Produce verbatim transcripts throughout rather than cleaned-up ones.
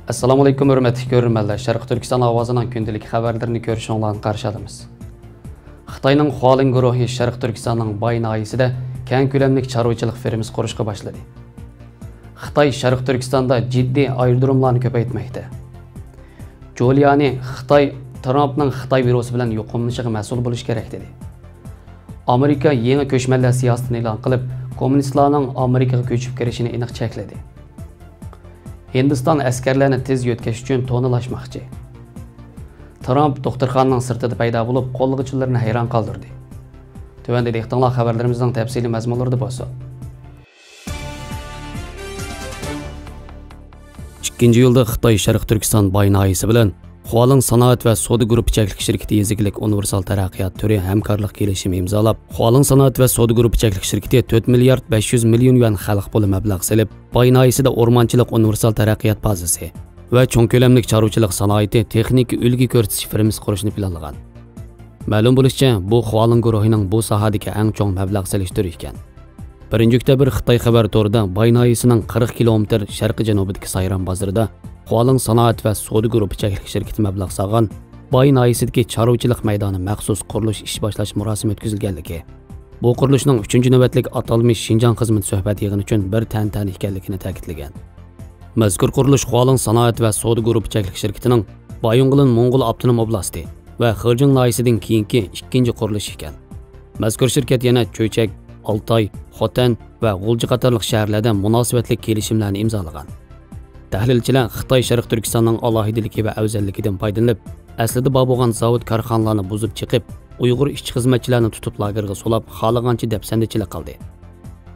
ئەسسالامۇئەلەيكۇم، ھۆرمەتلىك كۆرۈرمەنلەر. شەرقىي تۈركىستان ئاۋازىنىڭ كۈندىلىك خەۋەرلىرىنى كۆرۈشۈڭلارنى قارشى ئالىمىز. خىتاينىڭ خۇالىڭ گۇرۇھى شەرقىي تۈركىستاننىڭ باي ناھىيىسىدە كەڭ كۆلەملىك چارۋىچىلىق فېرمىسى قۇرۇشقا باشلىدى. خىتاي شەرقىي تۈركىستاندا جىددىي ئايرودروملارنى كۆپەيتمەكتە. جۇليانى خىتاي ترامپنىڭ خىتاي ۋىرۇسى بىلەن يۇقۇملىنىشىغا مەسئۇل بولۇش كېرەك، دېدى. ئامېرىكا يېڭى كۆچمەنلەر سىياسىتىنى ئېلان قىلىپ، كوممۇنىستلارنىڭ ئامېرىكىغا كۆچۈپ كىرىشىنى ئېنىق چەكلىدى. ھىندىستان ئەسكەرلەرنى تېز يۆتكەش ئۈچۈن تونېل ئاچماقچى. ترامپ دوختۇرخانىنىڭ سىرتىدا پەيدا بولۇپ، قوللىغۇچىلىرىنى ھەيران قالدۇردى. تۆۋەندە دىققىتىڭلار خەۋەرلىرىمىزنىڭ تەپسىلىي مەزمۇنلىرىدا بولسۇن. ئىككىنچى ئىيۇلدا خىتاي شەرقىي تۈركىستان باي ناھىيىسى بىلەن خۇالىڭ سانائەت ۋە سودا گۇرۇپپا چەكلىك شىركىتى يېزا ئىگىلىك ئۇنىۋېرسال تەرەققىيات تۈرى ھەمكارلىق كېلىشىمى ئىمزالاپ، خۇالىڭ سانائەت ۋە سودا گۇرۇپپا چەكلىك شىركىتى تۆت مىليارد بەش يۈز مىليون يۈەن خەلق پۇلى مەبلەغ سېلىپ، باي ناھىيىسىدە ئورمانچىلىق ئۇنىۋېرسال تەرەققىيات بازىسى ۋە چوڭ كۆلەملىك چارۋىچىلىق سانائىتى تېخنىكا ئۈلگە كۆرسىتىش فېرمىسى قۇرۇشنى پىلانلىغان. مەلۇم بولۇشىچە، بۇ خۇالىڭ گۇرۇھىنىڭ بۇ ساھەدىكى ئەڭ چوڭ مەبلەغ سېلىش تۈرى ئىكەن. بىرىنچى ئۆكتەبىر خىتاي خەۋەر تورىدا باي ناھىيىسىنىڭ قىرىق كىلومېتىر شەرقىي جەنۇبىدىكى سايرام بازىرىدا خۇالىڭ سانائەت ۋە سودا گۇرۇپپا چەكلىك شىركىتى مەبلەغ سالغان باي ناھىيىسىدىكى چارۋىچىلىق مەيدانى مەخسۇس قۇرۇلۇش ئىش باشلاش مۇراسىمى ئۆتكۈزۈلگەنلىكى، بۇ قۇرۇلۇشنىڭ ئۈچىنچى نۆۋەتلىك ئاتالمىش شىنجاڭ خىزمىتى سۆھبەت يىغىنى ئۈچۈن بىر تەنتەنە ئىكەنلىكىنى تەكىتلىگەن. مەزكۇر قۇرۇلۇش خۇالىڭ سانائەت ۋە سودا گۇرۇپپا چەكلىك شىركىتىنىڭ بايىنغولىن موڭغۇل ئاپتونوم ئوبلاستى ۋە خېجىڭ ناھىيىسىدىن كېيىنكى ئىككىنچى قۇرۇلۇشى ئىكەن. مەزكۇر شىركەت يەنە چۆچەك، ئالتاي، خوتەن ۋە غۇلجا قاتارلىق شەھەرلەردە مۇناسىۋەتلىك كېلىشىملەرنى ئىمزالىغان. تەھلىلچىلەر خىتاي شەرقىي تۈركىستاننىڭ ئالاھىدىلىكى ۋە ئەۋزەللىكىدىن پايدىلىنىپ، ئەسلىدە بار بولغان زاۋۇت كارخانىلارنى بۇزۇپ چىقىپ، ئۇيغۇر ئىشچى خىزمەتچىلەرنى تۇتۇپ لاگېرغا سولاپ، خالىغانچە دەپسەندىچىلىك قىلدى.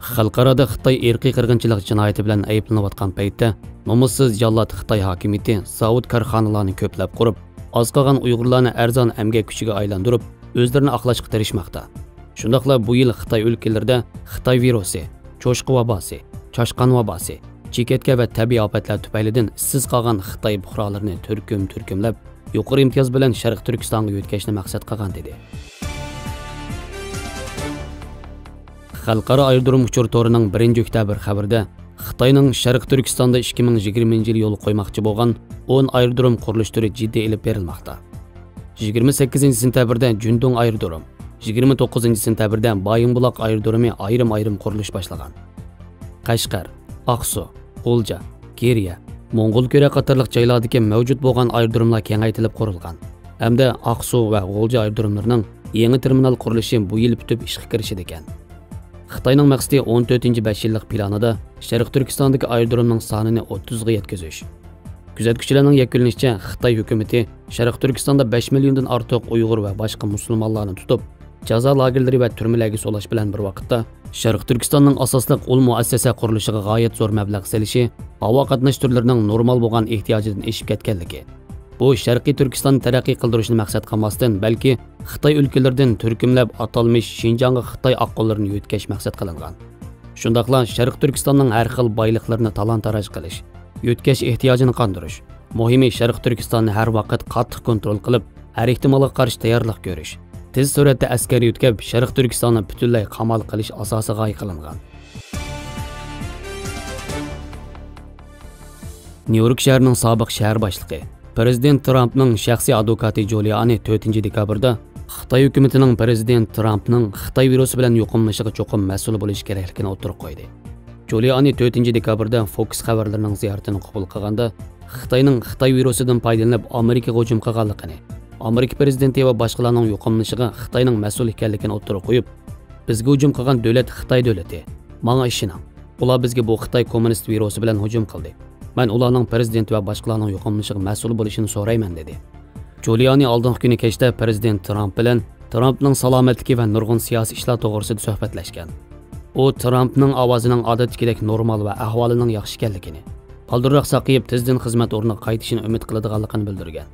خەلقئارادا خىتاي ئىرقىي قىرغىنچىلىق جىنايىتى بىلەن ئەيىبلىنىۋاتقان پەيتتە، نومۇسسىز جاللات خىتاي ھاكىمىيىتى زاۋۇت كارخانىلارنى كۆپلەپ قۇرۇپ، ئاز قالغان ئۇيغۇرلارنى ئەرزان ئەمگەك كۈچىگە ئايلاندۇرۇپ، ئۆزلىرىنى ئاقلاشقا تىرىشماقتا. شۇنداقلا بۇ يىل خىتاي ئۆلكىلىرىدە خىتاي ۋىرۇسى، چوشقا ۋاباسى، چاشقان ۋاباسى، چېكەتكە ۋە تەبىئىي ئاپەتلەر تۈپەيلىدىن ئىشسىز قالغان خىتاي پۇقرالىرىنى تۈركۈم-تۈركۈملەپ، يۇقىرى ئىمتىياز بىلەن شەرقىي تۈركىستانغا يۆتكەشنى مەقسەت قىلغان، دېدى. خەلقئارا ئايرودروم ئۇچۇر تورىنىڭ بىرىنچى ئۆكتەبىر خەۋىرىدە، خىتاينىڭ شەرقىي تۈركىستاندا ئىككى مىڭ يىگىرمىنچى يىلى يولغا قويماقچى بولغان ئون ئايرودروم قۇرۇلۇش تۈرى جىددىي ئېلىپ بېرىلماقتا. يىگىرمە سەككىزىنچى سېنتەبىردە جۈندۇڭ ئايرودروم، يىگىرمە توققۇزىنچى سېنتەبىردە بايىنبۇلاق ئايرودرومى ئايرىم-ئايرىم قۇرۇلۇش باشلىغان. قەشقەر، ئاقسۇ، غۇلجا، گېرىيە، موڭغۇلكۈرە قاتارلىق جايلاردىكى مەۋجۇت بولغان ئايرودروملار كېڭەيتىلىپ قۇرۇلغان ھەمدە ئاقسۇ ۋە غۇلجا ئايرودروملىرىنىڭ يېڭى تېرمىنال قۇرۇلۇشى بۇ يىل پۈتۈپ ئىشقا كىرىشىدىكەن. خىتاينىڭ مەقسىتى ئون تۆتىنچى بەش يىللىق پىلانىدا شەرقىي تۈركىستاندىكى ئايرودرومنىڭ سانىنى ئوتتۇزغا يەتكۈزۈش. كۆزەتكۈچىلەرنىڭ يەكۈنلىشىچە، خىتاي ھۆكۈمىتى شەرقىي تۈركىستاندا بەش مىليوندىن ئارتۇق ئۇيغۇر ۋە باشقا مۇسۇلمانلارنى تۇتۇپ، جازا لاگېرلىرى ۋە تۈرمىلەرگە سولاش بىلەن بىر ۋاقىتتا، شەرقىي تۈركىستاننىڭ ئاساسلىق ئۇل مۇئەسسەسە قۇرۇلۇشىغا غايەت زور مەبلەغ سېلىشى، ھاۋا قاتناش تۈرلىرىنىڭ نورمال بولغان ئېھتىياجىدىن ئېشىپ كەتكەنلىكى، بۇ شەرقىي تۈركىستاننى تەرەققىي قىلدۇرۇشنى مەقسەت قىلماستىن، بەلكى خىتاي ئۆلكىلىرىدىن تۈركۈملەپ ئاتالمىش شىنجاڭغا خىتاي ئاققۇنلىرىنى يۆتكەش مەقسەت قىلىنغان. شۇنداقلا شەرقىي تۈركىستاننىڭ ھەر خىل بايلىقلىرىنى تالان-تاراج قىلىش، يۆتكەش ئېھتىياجىنى قاندۇرۇش، مۇھىمى شەرقىي تۈركىستاننى ھەر ۋاقىت قاتتىق كونترول قىلىپ، ھەر ئېھتىمالغا قارشى تەييارلىق كۆرۈش، تېز سۈرئەتتە ئەسكەر يۆتكەپ، شەرقىي تۈركىستاننى پۈتۈنلەي قامال قىلىش ئاساسىي غايە قىلىنغان. نيۇ يورك شەھىرىنىڭ سابىق شەھەر باشلىقى، پىرېزىدېنت ترامپنىڭ شەخسىي ئادۋوكاتى جۇلىئانى تۆتىنچى دېكابىردا خىتاي ھۆكۈمىتىنىڭ پىرېزىدېنت ترامپنىڭ خىتاي ۋىرۇسى بىلەن يۇقۇملىنىشىغا چوقۇم مەسئۇل بولۇشى كېرەكلىكىنى ئوتتۇرىغا قويدى. جۇلىئانى تۆتىنچى دېكابىردا فوكس خەۋەرلىرىنىڭ زىيارىتىنى قوبۇل قىلغاندا، خىتاينىڭ خىتاي ۋىرۇسىدىن پايدىلىنىپ ئامېرىكىغا ھۇجۇم قىلغانلىقىنى، ئامېرىكا پىرېزىدېنتى ۋە باشقىلارنىڭ يۇقۇملىنىشىغا خىتاينىڭ مەسئۇل ئىكەنلىكىنى ئوتتۇرىغا قويۇپ، بىزگە ھۇجۇم قىلغان دۆلەت خىتاي دۆلىتى. ماڭا ئىشىنىڭ. ئۇلار بىزگە بۇ خىتاي كوممۇنىست ۋىرۇسى بىلەن ھۇجۇم قىلدى. مەن ئۇلارنىڭ پىرېزىدېنت ۋە باشقىلارنىڭ يۇقۇملىنىشىغا مەسئۇل بولۇشىنى سورايمەن، دېدى. جۇلىئانى ئالدىنقى كۈنى كەچتە پىرېزىدېنت ترامپ بىلەن ترامپنىڭ سالامەتلىكى ۋە نۇرغۇن سىياسىي ئىشلار توغرىسىدا سۆھبەتلەشكەن. ئۇ ترامپنىڭ ئاۋازىنىڭ ئادەتتىكىدەك نورمال ۋە ئەھۋالىنىڭ ياخشى ئىكەنلىكىنى، بالدۇرراق ساقىيىپ، تېزدىن خىزمەت ئورنىغا قايتىشىنى ئۈمىد قىلىدىغانلىقىنى بىلدۈرگەن.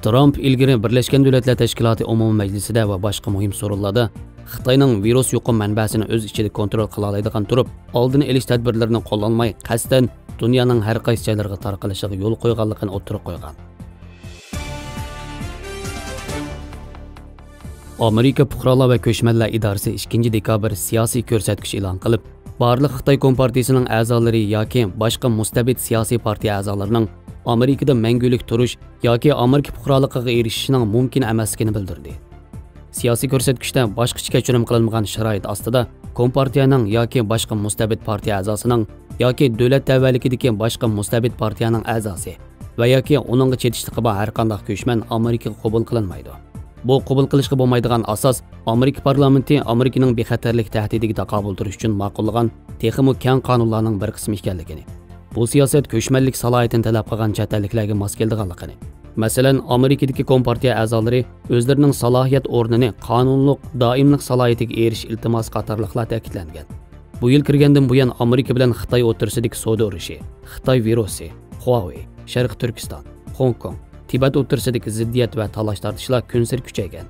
ترامپ ئىلگىرى بىرلەشكەن دۆلەتلەر تەشكىلاتى ئومۇمىي مەجلىسىدە ۋە باشقا مۇھىم سورۇنلاردا خىتاينىڭ ۋىرۇس يۇقۇم مەنبەسىنى ئۆز ئىچىدە كونترول قىلالايدىغان تۇرۇپ، ئالدىنى ئېلىش تەدبىرلىرىنى قوللانماي، قەستەن دۇنيانىڭ ھەر قايسى جايلىرىغا تارقىلىشىغا يول قويغانلىقىنى ئوتتۇرىغا قويغان. ئامېرىكا پۇقرالار ۋە كۆچمەنلەر ئىدارىسى ئىككىنچى دېكابىر سىياسىي كۆرسەتكۈچ ئېلان قىلىپ، بارلىق خىتاي كومپارتىيىسىنىڭ ئەزالىرى ياكى باشقا مۇستەبىت سىياسىي پارتىيە ئەزالىرىنىڭ ئامېرىكىدا مەڭگۈلۈك تۇرۇش ياكى ئامېرىكا پۇقرالىقىغا ئېرىشىشنىڭ مۇمكىن ئەمەسلىكىنى بىلدۈردى. سىياسىي كۆرسەتكۈچتە باشقىچە كەچۈرۈم قىلىنمىغان شارائىت ئاستىدا، كومپارتىيەنىڭ ياكى باشقا مۇستەبىت پارتىيە ئەزاسىنىڭ ياكى دۆلەت تەۋەلىكىدىكى باشقا مۇستەبىت پارتىيەنىڭ ئەزاسى ۋە ياكى ئۇنىڭغا چېتىشلىقى بار ھەرقانداق كۆچمەن ئامېرىكىغا قوبۇل قىلىنمايدۇ. بۇ قوبۇل قىلىشقا بولمايدىغان ئاساس ئامېرىكا پارلامېنتى ئامېرىكىنىڭ بىخەتەرلىك تەھدىتىگە تاقابىل تۇرۇش ئۈچۈن ماقۇللىغان تېخىمۇ كەڭ قانۇنلارنىڭ بىر قىسمى ئىكەنلىكىنى، بۇ سىياسەت كۆچمەنلىك سالاھىيىتىنى تەلەپ قىلغان چەت ئەللىكلەرگە ماس كېلىدىغانلىقىنى، مەسىلەن، ئامېرىكىدىكى كومپارتىيە ئەزالىرى ئۆزلىرىنىڭ سالاھىيەت ئورنىنى قانۇنلۇق دائىملىق سالاھىيىتىگە ئېرىشىش ئىلتىماسى قاتارلىقلار تەكىتلەنگەن. بۇ يىل كىرگەندىن بۇيان، ئامېرىكا بىلەن خىتاي ئوتتۇرىسىدىكى سودا ئۇرۇشى، خىتاي ۋىرۇسى، خۇاۋېي، شەرقىي تۈركىستان، خوڭكوڭ، تىبەت ئوتتۇرىسىدىكى زىددىيەت ۋە تالاش-تارتىشلار كۈنسېرى كۈچەيگەن.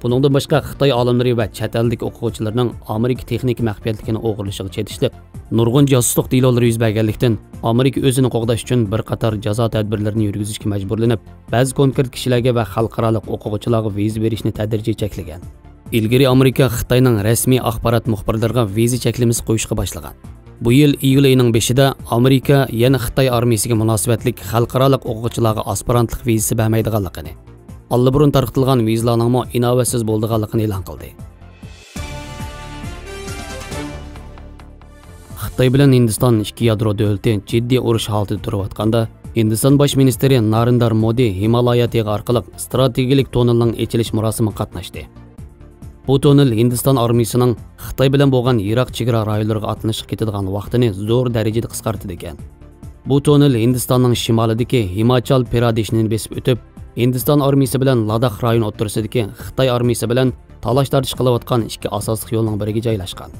بۇنىڭدىن باشقا، خىتاي ئالىملىرى ۋە چەت ئەلدىكى ئوقۇغۇچىلىرىنىڭ ئامېرىكا تېخنىكا مەخپىيەتلىكىنى ئوغرىلىشىغا چېتىشلىق نۇرغۇن جاسۇسلۇق دېلولىرى يۈز بەرگەنلىكتىن، ئامېرىكا ئۆزىنى قوغداش ئۈچۈن بىر قاتار جازا تەدبىرلىرىنى يۈرگۈزۈشكە مەجبۇرلىنىپ، بەزى كونكرېت كىشىلەرگە ۋە خەلقئارالىق ئوقۇغۇچىلارغا ۋىزا بېرىشنى تەدرىجىي چەكلىگەن. ئىلگىرى ئامېرىكا خىتاينىڭ رەسمىي ئاخبارات مۇخبىرلىرىغا ۋىزا چەكلىمىسى قويۇشقا باشلىغان. بۇ يىل ئىيۇل ئېيىنىڭ بېشىدا ئامېرىكا يەنە خىتاي ئارمىيىسىگە مۇناسىۋەتلىك خەلقئارالىق ئوقۇغۇچىلارغا ئاسپىرانتلىق ۋىزىسى بەرمەيدىغانلىقىنى، ئاللىبۇرۇن تارقىتىلغان ۋىزىلارنىڭمۇ ئىناۋەتسىز بولىدىغانلىقىنى ئېلان قىلدى. خىتاي بىلەن ھىندىستان ئىككى يادرو دۆلىتى جىددىي ئۇرۇش ھالىتىدە تۇرۇۋاتقاندا، ھىندىستان باش مىنىستىرى نارېندار مودى ھىمالايا تېغى ئارقىلىق ستراتېگىيىلىك توننېلنىڭ ئېچىلىش مۇراسىمىغا قاتناشتى. بۇ توننېل ھىندىستان ئارمىيىسىنىڭ خىتاي بىلەن بولغان يىراق چېگرا رايونلىرىغا ئاتلىنىشقا كېتىدىغان ۋاقتىنى زور دەرىجىدە قىسقارتىدىكەن. بۇ توننېل ھىندىستاننىڭ شىمالىدىكى ھىماچال پرادېشنى بېسىپ ئۆتۈپ، ھىندىستان ئارمىيىسى بىلەن لاداخ رايونى ئوتتۇرىسىدىكى خىتاي ئارمىيىسى بىلەن تالاش-تارتىش قىلىۋاتقان ئىككى ئاساسلىق يولنىڭ بىرىگە جايلاشقان.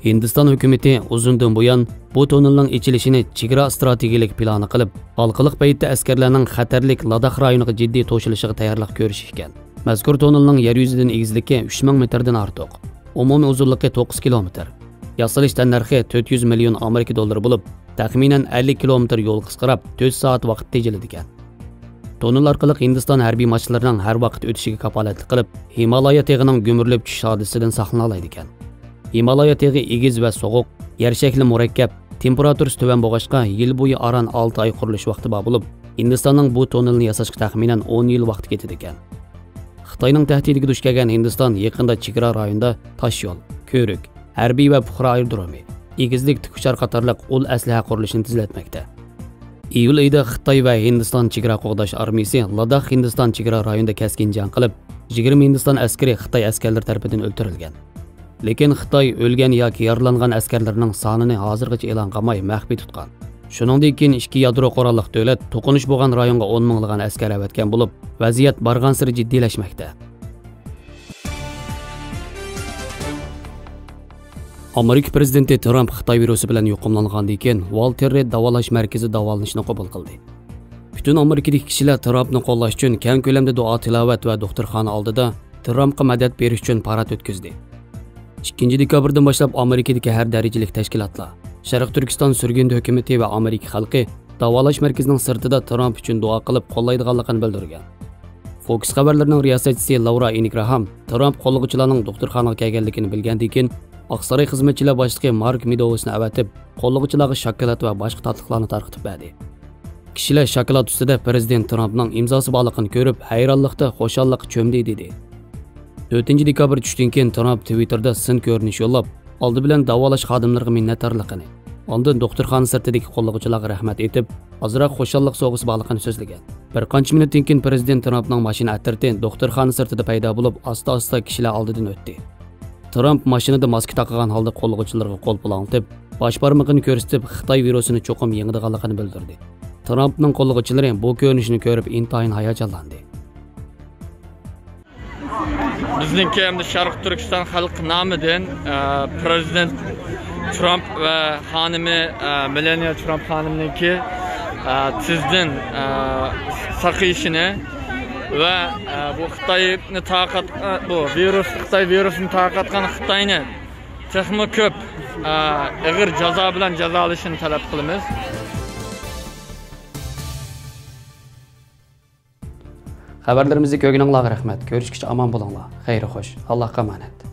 ھىندىستان ھۆكۈمىتى ئۇزۇندىن بۇيان بۇ توننېلنىڭ ئېچىلىشىنى چېگرا ئىستراتېگىيىلىك پىلانى قىلىپ، ھالقىلىق پەيتتە ئەسكەرلەرنىڭ خەتەرلىك لاداخ رايونىغا جىددىي توشۇلۇشىغا تەييارلىق كۆرۈشى ئىكەن. مەزكۇر توننېلنىڭ يەر يۈزىدىن ئېگىزلىكى ئۈچ مىڭ مېتىردىن ئارتۇق، ئومۇمىي ئۇزۇنلۇقى توققۇز كىلومېتىر، ياسىلىش تەننەرخى تۆت يۈز مىليون ئامېرىكا دوللىرى بولۇپ، تەخمىنەن ئەللىك كىلومېتىر يول قىسقىراپ، تۆت سائەت ۋاقىت تېجىلىدىكەن. توننېل ئارقىلىق ھىندىستان ھەربىي ماشىنىلىرىنىڭ ھەر ۋاقىت ئۆتۈشىگە كاپالەتلىك قىلىپ، ھىمالايا تېغىنىڭ گۈمۈرۈلۈپ چۈشۈش ھادىسىسىدىن ساقلىنالايدىكەن. ھىمالايا تېغى ئېگىز ۋە سوغۇق، يەر شەكلى مۇرەككەپ، تېمپېراتۇرىسى تۆۋەن بولغاچقا، يىل بويى ئاران ئالتە ئاي قۇرۇلۇش ۋاقتى بار بولۇپ، ھىندىستاننىڭ بۇ توننېلنى ياساشقا تەخمىنەن ئون يىل ۋاقتى كېتىدىكەن. خىتاينىڭ تەھدىتىگە دۇچ كەلگەن ھىندىستان يېقىندا چېگرا رايونىدا تاشيول، كۆۋرۈك، ھەربىي ۋە پۇقرا ئايرودرومى، ئېگىزلىك تىكئۇچار قاتارلىق ئۇل ئەسلىھە قۇرۇلۇشىنى تېزلەتمەكتە. ئىيۇل ئېيىدا خىتاي ۋە ھىندىستان چېگرا قوغداش ئارمىيىسى لاداخ ھىندىستان چېگرا رايونىدا كەسكىن جەڭ قىلىپ، يىگىرمە ھىندىستان ئەسكىرى خىتاي ئەسكەرلىرى تەرىپىدىن ئۆلتۈرۈلگەن. لېكىن خىتاي ئۆلگەن ياكى يارىلانغان ئەسكەرلىرىنىڭ سانىنى ھازىرغىچە ئېلان قىلماي، مەخپىي تۇتقان. شۇنىڭدىن كېيىن ئىككى يادرو قوراللىق دۆلەت توقۇنۇش بولغان رايونغا ئون مىڭلىغان ئەسكەر ئەۋەتكەن بولۇپ، ۋەزىيەت بارغانسېرى جىددىيلەشمەكتە. ئامېرىكا پىرېزىدېنتى ترامپ خىتاي ۋىرۇسى بىلەن يۇقۇملانغاندىن كېيىن، ۋالتېر رېد داۋالاش مەركىزى داۋالىنىشنى قوبۇل قىلدى. پۈتۈن ئامېرىكىدىكى كىشىلەر ترامپنى قوللاش ئۈچۈن كەڭ كۆلەمدە دۇئا تىلاۋەت ۋە دوختۇرخانا ئالدىدا ترامپقا مەدەت بېرىش ئۈچۈن پارات ئۆتكۈزدى. ئىككىنچى دېكابىردىن باشلاپ ئامېرىكىدىكى ھەر دەرىجىلىك تەشكىلاتلار، شەرقىي تۈركىستان سۈرگۈندە ھۆكۈمىتى ۋە ئامېرىكا خەلقى داۋالاش مەركىزىنىڭ سىرتىدا ترامپ ئۈچۈن دۇئا قىلىپ قوللايدىغانلىقىنى بىلدۈرگەن. فوكس خەۋەرلىرىنىڭ رىياسەتچىسى لارا ئىنگراھام ترامپ قوللىغۇچىلارنىڭ دوختۇرخانىغا كەلگەنلىكىنى بىلگەندىن كېيىن، ئاقساراي خىزمەتچىلەر باشلىقى مارك مېدوۋسنى ئەۋەتىپ، قوللىغۇچىلارغا شاكىلات ۋە باشقا تاتلىقلارنى تارقىتىپ بەردى. كىشىلەر شاكىلات ئۈستىدە پىرېزىدېنت ترامپنىڭ ئىمزاسى بارلىقىنى كۆرۈپ، ھەيرانلىقتا، خۇشاللىققا چۆمدى، دېدى. تۆتىنچى دېكابىر چۈشتىن كېيىن ترامپ تىۋىتتېردا سىن كۆرۈنۈش يوللاپ، ئالدى بىلەن داۋالاش خادىملىرىغا مىننەتدارلىقىنى، ئاندىن دوختۇرخانا سىرتىدىكى قوللىغۇچىلارغا رەھمەت ئېيتىپ، ئازراق خۇشاللىق سوۋغىسى بارلىقىنى سۆزلىگەن. بىر قانچە مىنۇتتىن كېيىن پىرېزىدېنت ترامپنىڭ ماشىنا ئەترىتى دوختۇرخانا سىرتىدا پەيدا بولۇپ، ئاستا-ئاستا كىشىلەر ئالدىدىن ئۆتتى. ترامپ ماشىنىدا ماسكا تاقىغان ھالدا قوللىغۇچىلىرىغا قول پۇلاڭلىتىپ، باش بارمىقىنى كۆرسىتىپ، خىتاي ۋىرۇسىنى چوقۇم يېڭىدىغانلىقىنى بىلدۈردى. ترامپنىڭ قوللىغۇچىلىرى بۇ كۆرۈنۈشنى كۆرۈپ ئىنتايىن ھاياجانلاندى. بىزنىڭكى ھەمدە شەرقىي تۈركىستان خەلق نامىدىن، ئە، پىرېزىدېنت ترامپ ۋە خانىمى، ئە، مېلانىيا ترامپ خانىمنىڭكى، ئە، تېزدىن، ئە، ساقىيىشىنى ۋە، ئە، بۇ خىتاينى تارقات-، ئە، بۇ ۋىرۇس، خىتاي ۋىرۇسىنى تارقاتقان خىتاينى تېخىمۇ كۆپ، ئە، ئېغىر جازا بىلەن جازالىشىنى تەلەپ قىلىمىز. خەۋەرلىرىمىزنى كۆرگىنىڭلارغا رەھمەت. كۆرۈشكىچە ئامان بولۇڭلار. خەير خوش. ئاللاھقا ئامانەت.